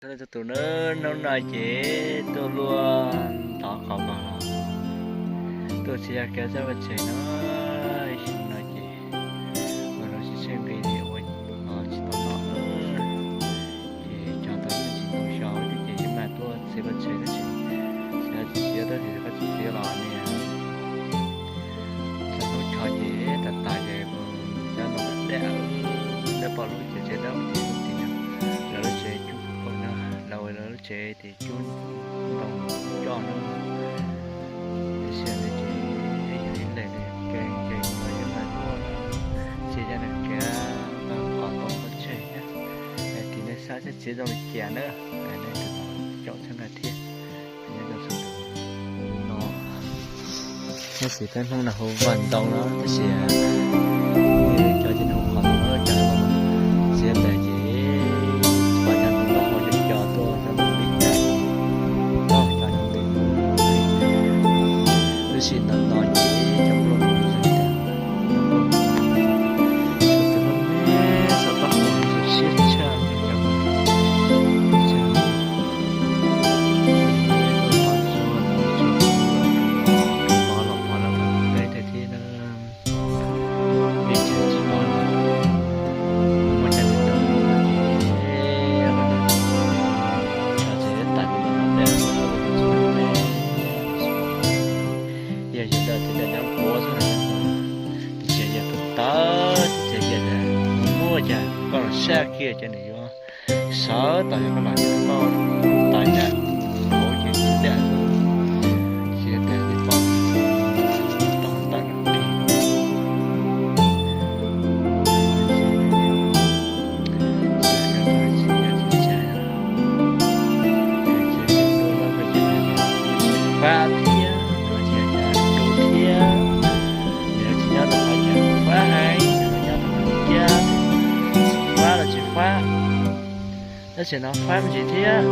Tus tus na, hnub no ces tuaj luaj ntov qhov mas tuaj tsis yog kev txawj vaj tsev no, ib sim no ces ua rau tsis tsheej nqi ces ua tsis tau noj na. Ces cog tau tsis tau xyov ces yeej mag tuaj txiav vaj tsev tab sis xyov tsis txiav tab sis koj tsis txiav los niag txog hnub tsho ces tas tas ces cov no dab dab pom lub tsev tsev dab ces lub tsev lawv lub tsev cub pom na, lawv lawv lub tsev ces cub ntoo coj na. Tiam sis nws ces yog ib leeg nws kev nkees los yeej mag tuaj txiav cov niag kev tau qhov tau pov tseg na. Tim nej saib thiab txiav zoo li cas na, nej tus caum txhawb nqa thiab. Nyob rau sab no, tab sis peb Hmoob no hu vaj ntoo no tab sis cov ces nws hu qhov ntoo no cas txiav tas ces pom cov ntoo no hu cov cov tuaj cov ntoo li cas, toj cov ntoo li tab sis ntawm no ces cov nplooj no xov tooj hu siab tshaj cov pov los pov lawm peb thiab na. Vim tias tsis pom muaj cov ntoo txog txiv tas li no, yog yus dawm tis dawm nyob puav xwb na, tiam sis yog tus tawv tias yog tias muaj cas koj los sab kiag ces nws yuav sawv tau, yog koj los yog koj tais cas hauv ces dam xwb, tsis tas li pom tau ntawm no. Fab thiab, thiab, nws tsis nyob rau qhov tias fab heev, nws nyob rau qhov kiab, fab los tsis fab, tab sis no fab me ntsis thiab.